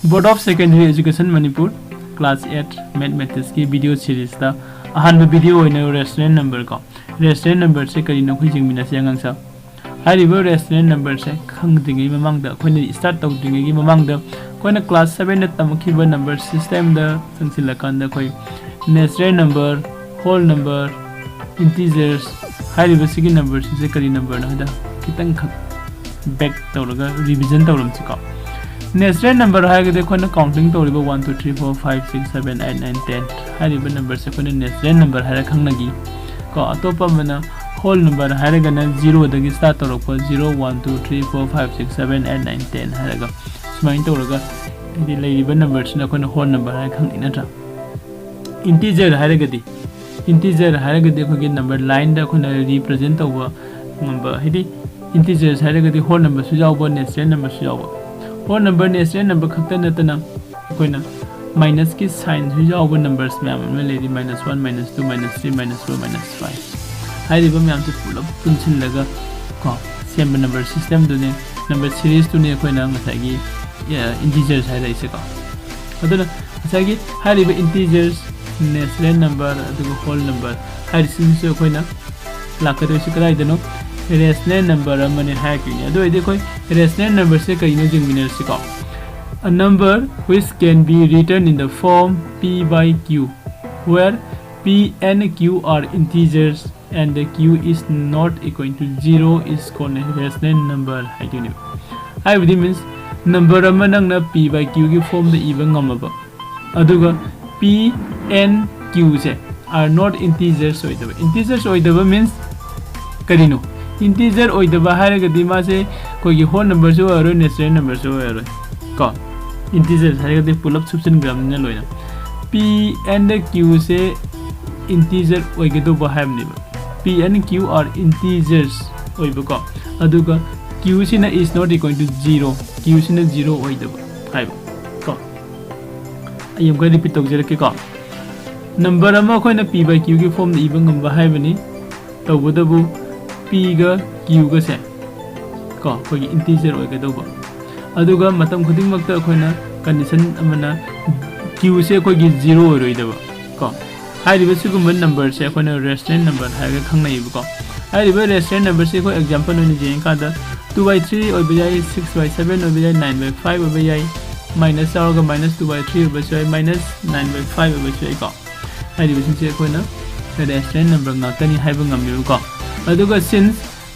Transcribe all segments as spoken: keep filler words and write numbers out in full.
Board of Secondary Education Manipur, Class eight Mathematicsꯀꯤ video seriesꯇ ꯑꯍꯥꯟꯕ video ꯑꯣꯏꯅ rational number ꯀꯣ, rational numberꯁꯦ ꯀꯔꯤꯅꯣ ꯑꯩꯈꯣꯏ ꯌꯦꯡꯃꯤꯟꯅꯁꯤ ꯑꯉꯥꯡꯁꯥ꯫ ꯍꯥꯏꯔꯤꯕ rational numberꯁꯦ ꯈꯪꯗ꯭ꯔꯤꯉꯩ ꯃꯃꯥꯡꯗ, ꯑꯩꯈꯣꯏꯅ start ꯇꯧꯗ꯭ꯔꯤꯉꯩꯒꯤ ꯃꯃꯥꯡꯗ, ꯑꯩꯈꯣꯏꯅ class sevenꯗ ꯇꯝꯃꯛꯈꯤꯕ number systemꯗ ꯆꯪꯁꯤꯜꯂꯀꯥꯟꯗ ꯑꯩꯈꯣꯏ natural number, whole number, integers ꯍꯥꯏꯔꯤꯕꯁꯤꯒꯤ numberꯁꯤꯡꯁꯦ ꯀꯔꯤ numberꯅꯣ ꯍꯥꯏꯗ ꯈꯤꯇꯪꯈꯛ back ꯇꯧꯔꯒ revision ꯇꯧꯔꯝꯁꯤꯀꯣ꯫ Natural number ꯍꯥꯏꯔꯒꯗꯤ ꯑꯩꯈꯣꯏꯅ counting ꯇꯧꯔꯤꯕ one, two, three, four, five, six, seven, eight, nine, ten ꯍꯥꯏꯔꯤꯕ numberꯁꯦ ꯑꯩꯈꯣꯏꯅ natural number ꯍꯥꯏꯔ ꯈꯪꯅꯈꯤ ꯀꯣ꯫ ꯑꯇꯣꯞꯄ ꯑꯃꯅ whole number ꯍꯥꯏꯔꯒꯅ zeroꯗꯒꯤ start ꯇꯧꯔꯛꯄ, zero, one, two, three, four, five, six, seven, eight, nine, ten ꯍꯥꯏꯔꯒ ꯁꯨꯃꯥꯏꯅ ꯇꯧꯔꯒ ꯍꯥꯏꯗꯤ ꯂꯩꯔꯤꯕ numberꯁꯤꯅ ꯑꯩꯈꯣꯏꯅ whole number ꯍꯥꯏꯔ ꯈꯪꯅꯩ ꯅꯠꯇ꯭ꯔꯥ? Integer ꯍꯥꯏꯔꯒꯗꯤ, integer ꯍꯥꯏꯔꯒꯗꯤ ꯑꯩꯈꯣꯏꯒꯤ number lineꯗ ꯑꯩꯈꯣꯏꯅ represent ꯇꯧꯕ ꯉꯝꯕ, ꯍꯥꯏꯗꯤ integers ꯍꯥꯏꯔꯒꯗꯤ whole numberꯁꯨ ꯌꯥꯎꯕ, natural numberꯁꯨ ꯌꯥꯎꯕ꯫ Whole number, natural number ꯈꯛꯇ ꯅꯠꯇꯅ ꯑꯩꯈꯣꯏꯅ minusꯀꯤ signꯁꯨ ꯌꯥꯎꯕ numbers ꯃꯌꯥꯝ ꯑꯃ ꯂꯩꯔꯤ, minus one, minus two, minus three, minus four, minus five ꯍꯥꯏꯔꯤꯕ ꯃꯌꯥꯝꯁꯦ ꯄꯨꯂꯞ ꯄꯨꯟꯁꯤꯜꯂꯒ ꯀꯣ ꯁꯦꯝꯕ number systemꯗꯨꯅꯦ, number seriesꯇꯨꯅꯦ ꯑꯩꯈꯣꯏꯅ ꯉꯁꯥꯏꯒꯤ integers ꯍꯥꯏꯔꯛꯏꯁꯦꯀꯣ꯫ ꯑꯗꯨꯅ ꯉꯁꯥꯏꯒꯤ ꯍꯥꯏꯔꯤꯕ integers, natural number ꯑꯗꯨꯒ whole number ꯍꯥꯏꯔꯤꯁꯤꯡꯁꯤꯁꯨ ꯑꯩꯈꯣꯏꯅ ꯂꯥꯛꯀꯗꯣꯏꯁꯤ ꯀꯗꯥꯏꯗꯅꯣ? Rational number ꯑꯃꯅꯦ ꯍꯥꯏꯔꯛꯇꯣꯏꯅꯦ꯫ ꯑꯗꯨ ꯑꯣꯏꯔꯗꯤ ꯑꯩꯈꯣꯏ rational numberꯁꯦ ꯀꯔꯤꯅꯣ ꯌꯦꯡꯃꯤꯟꯅꯔꯁꯤꯀꯣ꯫ A number which can be written in the form P by Q, where P and Q are integers and the Q is not equal to zero is called a rational number ꯍꯥꯏꯗꯣꯏꯅꯦꯕ꯫ ꯍꯥꯏꯕꯗꯤ means number ꯑꯃ ꯅꯪꯅ P by Qꯒꯤ formꯗ ꯏꯕ ꯉꯝꯃꯕ, ꯑꯗꯨꯒ P and Qꯁꯦ are not integers ꯑꯣꯏꯗꯕ꯫ Integers ꯑꯣꯏꯗꯕ means ꯀꯔꯤꯅꯣ? Integer ꯑꯣꯏꯗꯕ ꯍꯥꯏꯔꯒꯗꯤ ꯃꯥꯁꯦ ꯑꯩꯈꯣꯏꯒꯤ whole numberꯁꯨ ꯑꯣꯏꯔꯣꯏ, natural numberꯁꯨ ꯑꯣꯏꯔꯣꯏ ꯀꯣ꯫ Integers ꯍꯥꯏꯔꯒꯗꯤ ꯄꯨꯂꯞ ꯁꯨꯞꯆꯤꯟꯈ꯭ꯔꯕꯅꯤꯅ ꯂꯣꯏꯅ꯫ P and Qꯁꯦ integer ꯑꯣꯏꯒꯗꯧꯕ ꯍꯥꯏꯕꯅꯦꯕ꯫ P and Q are integers ꯑꯣꯏꯕꯀꯣ, ꯑꯗꯨꯒ Qꯁꯤꯅ is not equal to zero, Qꯁꯤꯅ zero ꯑꯣꯏꯗꯕ ꯍꯥꯏꯕ ꯀꯣ꯫ ꯑꯩ ꯑꯃꯨꯛꯀ repeat ꯇꯧꯖꯔꯛꯀꯦꯀꯣ꯫ Number ꯑꯃ ꯑꯩꯈꯣꯏꯅ P by Qꯒꯤ formꯗ ꯏꯕ ꯉꯝꯕ ꯍꯥꯏꯕꯅꯤ꯫ ꯇꯧꯕꯇꯕꯨ Pꯒ Qꯒꯁꯦ ꯀꯣ ꯑꯩꯈꯣꯏꯒꯤ integer ꯑꯣꯏꯒꯗꯧꯕ, ꯑꯗꯨꯒ ꯃꯇꯝ ꯈꯨꯗꯤꯡꯃꯛꯇ ꯑꯩꯈꯣꯏꯅ condition ꯑꯃꯅ q ꯁꯦ ꯑꯩꯈꯣꯏꯒꯤ zero ꯑꯣꯏꯔꯣꯏꯗꯕ ꯀꯣ꯫ ꯍꯥꯏꯔꯤꯕ ꯁꯤꯒꯨꯝꯕ number ꯁꯦ ꯑꯩꯈꯣꯏꯅ rational number ꯍꯥꯏꯔꯒ ꯈꯪꯅꯩꯌꯦꯕꯀꯣ꯫ ꯍꯥꯏꯔꯤꯕ rational number ꯁꯦ ꯑꯩꯈꯣꯏ example ꯑꯣꯏꯅ ꯌꯦꯡꯉꯀꯥꯟꯗ two by three ꯑꯣꯏꯕ ꯌꯥꯏ, six by seven ꯑꯣꯏꯕ ꯌꯥꯏ, nine by five ꯑꯣꯏꯕ ꯌꯥꯏ, minus ꯌꯥꯎꯔꯒ minus two by three ꯑꯣꯏꯕꯁꯨ ꯌꯥꯏ, minus nine by five ꯑꯣꯏꯕꯁꯨ ꯌꯥꯏꯀꯣ꯫ ꯍꯥꯏꯔꯤꯕꯁꯤꯡꯁꯦ ꯑꯩꯈꯣꯏꯅ rational number ꯉꯥꯛꯇꯅꯤ ꯍꯥꯏꯕ ꯉꯝꯃꯦꯕꯀꯣ꯫ ꯑꯗꯨꯒ since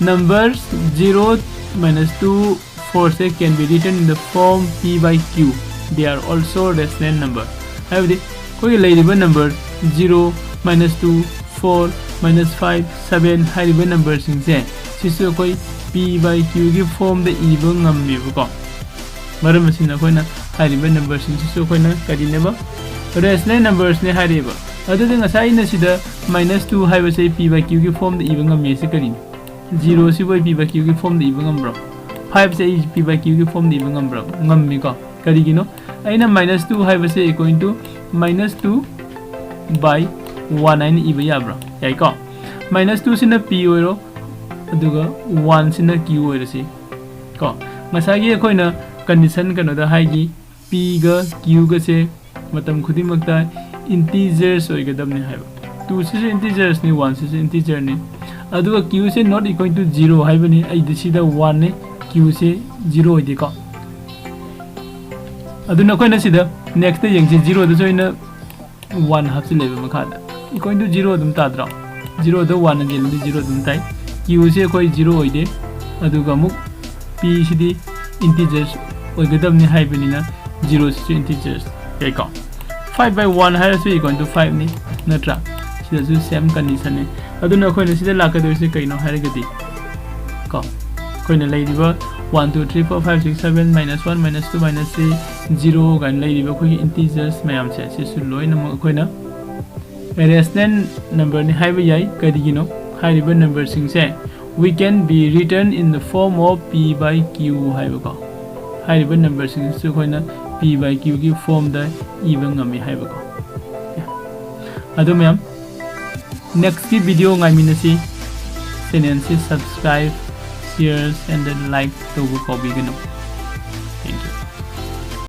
numbers zero minus two four say can be written in the form p by q, they are also rational number. ꯍꯥꯏꯕꯗꯤ ꯑꯩꯈꯣꯏꯒꯤ ꯂꯩꯔꯤꯕ number zero, minus two, four, minus five, seven ꯍꯥꯏꯔꯤꯕ number ꯁꯤꯡꯁꯦ ꯁꯤꯁꯨ ꯑꯩꯈꯣꯏ p by q ꯒꯤ form ꯗ ꯏꯕ ꯉꯝꯃꯦꯕꯀꯣ꯫ ꯃꯔꯝ ꯑꯁꯤꯅ ꯑꯩꯈꯣꯏꯅ ꯍꯥꯏꯔꯤꯕ number ꯁꯤꯡꯁꯤꯁꯨ ꯑꯩꯈꯣꯏꯅ ꯀꯔꯤꯅꯦꯕ? Rational numbers ꯅꯦ ꯍꯥꯏꯔꯤꯕ꯫ ꯑꯗꯨꯗꯤ ꯉꯁꯥꯏ ꯑꯩꯅ ꯁꯤꯗ minus two ꯍꯥꯏꯕꯁꯦ p by q ꯒꯤ form ꯗ ꯏꯕ ꯉꯝꯃꯤ ꯍꯥꯏꯁꯦ ꯀꯔꯤꯅꯣ? Zero ꯁꯤꯕꯨ ꯑꯩ p by q ꯒꯤ form ꯗ ꯏꯕ ꯉꯝꯕ꯭ꯔꯣ? Five ꯁꯦ ꯑꯩ p by q ꯒꯤ form ꯗ ꯏꯕ ꯉꯝꯕ꯭ꯔꯣ? ꯉꯝꯃꯤꯀꯣ꯫ ꯀꯔꯤꯒꯤꯅꯣ? ꯑꯩꯅ minus two ꯍꯥꯏꯕꯁꯦ equal to minus two by one ꯍꯥꯏꯅ ꯏꯕ ꯌꯥꯕ꯭ꯔꯣ? ꯌꯥꯏꯀꯣ꯫ Minus two ꯁꯤꯅ p ꯑꯣꯏꯔꯣ, ꯑꯗꯨꯒ one ꯁꯤꯅ q ꯑꯣꯏꯔꯁꯤ ꯀꯣ꯫ ꯉꯁꯥꯏꯒꯤ ꯑꯩꯈꯣꯏꯅ condition ꯀꯩꯅꯣꯗ ꯍꯥꯏꯒꯤ, p ꯒ q ꯒꯁꯦ ꯃꯇꯝ ꯈꯨꯗꯤꯡꯃꯛꯇ integers ꯑꯣꯏꯒꯗꯕꯅꯤ ꯍꯥꯏꯕ꯫ Two ꯁꯤꯁꯨ integers ꯅꯤ, one ꯁꯤꯁꯨ integer ꯅꯤ꯫ ꯑꯗꯨꯒ q say not equal to zero ꯍꯥꯏꯕꯅꯤ꯫ ꯑꯩꯗꯤ ꯁꯤꯗ one ꯅꯤ, q ꯁꯦ zero ꯑꯣꯏꯗꯦꯀꯣ꯫ ꯑꯗꯨꯅ ꯑꯩꯈꯣꯏꯅ ꯁꯤꯗ next ꯇ ꯌꯦꯡꯁꯤ, zero ꯗꯁꯨ ꯑꯩꯅ one ꯍꯥꯞꯆꯤꯜꯂꯦꯕ ꯃꯈꯥꯗ꯫ Equal to zero ꯑꯗꯨꯝ ꯇꯥꯗ꯭ꯔꯣ? Zero ꯗ one ꯅ ꯌꯦꯜꯂꯗꯤ zero ꯑꯗꯨꯝ ꯇꯥꯏ꯫ Q ꯁꯦ ꯑꯩꯈꯣꯏ zero ꯑꯣꯏꯗꯦ꯫ ꯑꯗꯨꯒ ꯑꯃꯨꯛ p ꯁꯤꯗꯤ integers ꯑꯣꯏꯒꯗꯕꯅꯤ ꯍꯥꯏꯕꯅꯤꯅ zero ꯁꯤꯁꯨ integers ꯌꯥꯏꯀꯣ꯫ Five by one ꯍꯥꯏꯔꯁꯨ equal to five ꯅꯤ, ꯅꯠꯇ꯭ꯔꯥ? ꯁꯤꯗꯁꯨ same condition ꯅꯤ꯫ ꯑꯗꯨꯅ ꯑꯩꯈꯣꯏꯅ ꯁꯤꯗ ꯂꯥꯛꯀꯗꯣꯏꯁꯦ ꯀꯩꯅꯣ ꯍꯥꯏꯔꯒꯗꯤ ꯀꯣ, ꯑꯩꯈꯣꯏꯅ ꯂꯩꯔꯤꯕ one, two, three, four, five, six, seven, minus one, minus two, minus three, zero ꯀꯥꯏꯅ ꯂꯩꯔꯤꯕ ꯑꯩꯈꯣꯏꯒꯤ integers ꯃꯌꯥꯝꯁꯦ, ꯁꯤꯁꯨ ꯂꯣꯏꯅꯃꯛ ꯑꯩꯈꯣꯏꯅ rational number ꯅꯤ ꯍꯥꯏꯕ ꯌꯥꯏ꯫ ꯀꯔꯤꯒꯤꯅꯣ? ꯍꯥꯏꯔꯤꯕ number ꯁꯤꯡꯁꯦ we can be written in the form of p by q ꯍꯥꯏꯕꯀꯣ꯫ ꯍꯥꯏꯔꯤꯕ number ꯁꯤꯡꯁꯤꯁꯨ ꯑꯩꯈꯣꯏꯅ p by q ꯒꯤ form ꯗ ꯏꯕ ꯉꯝꯃꯤ ꯍꯥꯏꯕꯀꯣ꯫ ꯑꯗꯨ ꯃꯌꯥꯝ, next ꯀꯤ video ꯉꯥꯏꯃꯤꯟꯅꯁꯤ꯫ Channel ꯁꯤ subscribe, share and then like ꯇꯧꯕ ꯀꯥꯎꯕꯤꯒꯅꯨ꯫